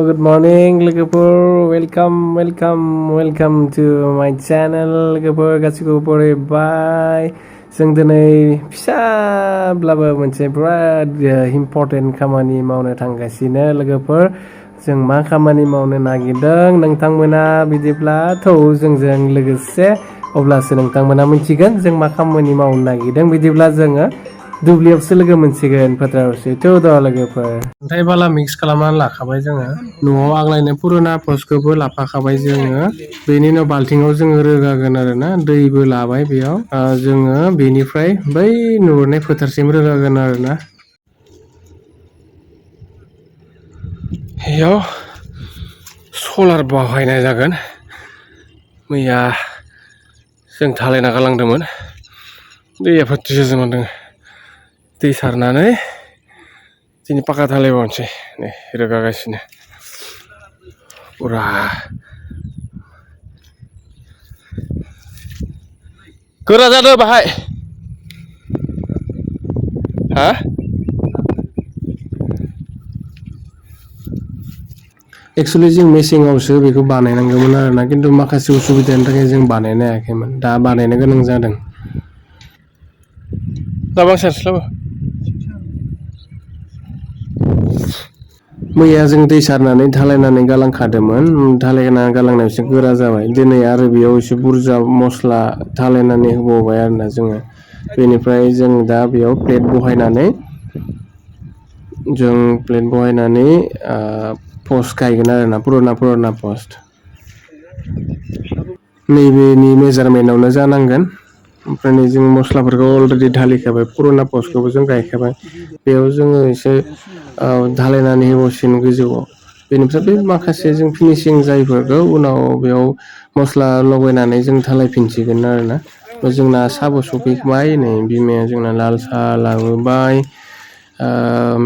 good morning लोगोफोर welcome to my channel लोगोफोर गासिखौबो बरायबाय जों दिनै फिसाब्लाबो मोनसे बिराद इम्पर्टेन्ट खामानि मावनो थांगासिनो लोगोफोर जों मा खामानि मावनो नागिरदों नोंथांमोना बिदिब्ला जोंजों लोगोसे अब्लासो नोंथांमोना मिथिगोन जों मा खामानि मावनो नागिरदों बिदिब्ला जोङो दुब्लियावसो लोगो मोनसिगोन फोथारावसो लोगोफोर अन्थाइ बाला मिक्स खालामनानै लाखाबाय जोङो न'आव आग्लायनाय पुराना पस्टखौबो लाफाखाबाय जोङो बेनि उनाव बाल्थिङाव जोङो रोगागोन आरोना दैबो लाबाय बेयाव जोङो बेनिफ्राय बै नुहुरनाय फोथारसिम रोगागोन आरोना बेयाव सलार बाहायनाय जागोन मैया जों थालायना गालांदोंमोन दैया फोथिसे जानानै दै सारनानै दिनै पाका थालायबावनोसै नै रोगागासिनो पुरा गोरा जादों बाहाय हा एक्चुअली जों मेसेङावसो बेखौ बानायनांगौमोन आरोना खिन्थु माखासे उसुबिदानि थाखाय जों बानायनो हायाखैमोन दा बानायनो गोनां जादों दाबां सानस्लाबो मैया जों दै सारनानै ढालायनानै गालांखादोंमोन ढालायनानै गालांनायाव एसे गोरा जाबाय दिनै आरो बेयाव एसे बुरजा मस्ला ढालायनानै होबावबाय आरोना जोङो बेनिफ्राय जों दा बेयाव प्लेट बहायनानै पस्ट गायगोन आरोना पुराना पस्ट नैबेनि मेजारमेन्टआवनो जानांगोन ओमफ्राय नै जों मस्लाफोरखौ अलरेडि ढालिखाबाय पुराना पस्टखौबो जों गायखाबाय बेयाव जोङो एसे ढालायनानै होबावसिगोन गोजौआव बेनिफ्राय बे माखासे जों फिनिशिं जायफोरखौ उनाव बेयाव मस्ला लगायनानै जों ढालायफिनसिगोन आरोना जोंना साबो सफैबाय नै बिमाया जोंना लाल साहा लाबोबाय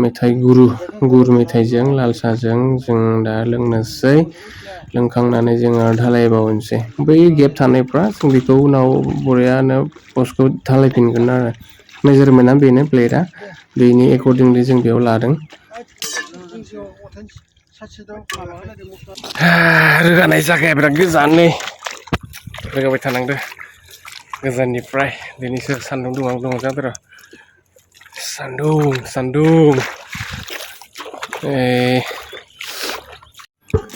मेथाइ गुर मेथाइजों लाल साहाजों जों दा लोंनोसै लोंखांनानै जोङो ढालायबावनोसै बै गेप थानायफ्रा जों बेखौ उनाव बरियानो पस्टखौ ढालायफिनगोन आरो मेजारमेन्टआ बेनो प्लेटआ बेनि एकर्डिंलि जों बेयाव लादों रोगानाय जायगाया बिराद गोजाननै रोगाबाय थानांदों गोजाननिफ्राय दिनैसो सान्दुं दङ जादों र' सान्दुं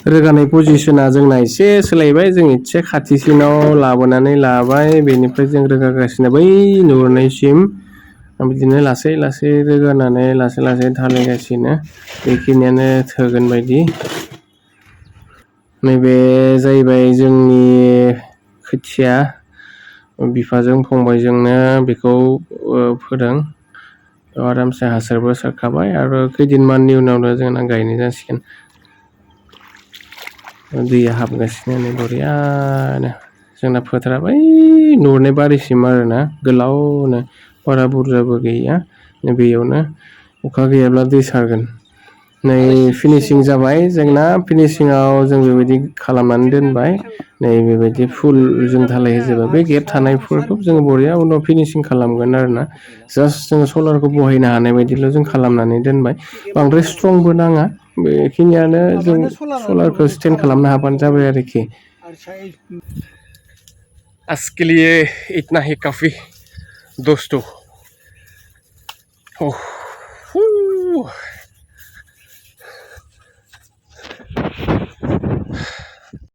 रोगानाय पजिसना जोंना एसे सोलायबाय जों एसे खाथिसिनाव लाबोनानै लाबाय बेनिफ्राय जों रोगागासिनो बै नुहुरनायसिम बिदिनो लासै रोगानानै लासै ढालायगासिनो बेखिनियानो थोगोन बायदि नैबे जाहैबाय जोंनि खोथिया बिफाजों फंबायजोंनो बेखौ फोदों आरामसे हासारबो सारखाबाय आरो खैदिनमाननि उनावनो जोंना गायनाय जासिगोन दैया हाबगासिनो नै बरियानो जोंना फोथारा बै नुहुरनाय बारिसिम आरोना गोलावनो बारा बुरजाबो गैया बेयावनो अखा गैयाब्ला दै सारगोन नै फिनिशिं जाबाय जोंना फिनिशिंआव जों बेबायदि खालामनानै दोनबाय नै बेबायदि फुल जों ढालाय होजोबबाय बे गेप थानायफोरखौ जोङो बरिया उनाव फिनिशिं खालामगोन आरोना जास्ट जोङो सलारखौ बहायनो हानाय बायदिल' जों खालामनानै दोनबाय बांद्राय स्ट्रंबो नाङा बेखिनियानो जों सलारखौ स्टेन्ड खालामनो हाबानो जाबाय आरोखि आज के लिए इतना ही काफी दोस्तों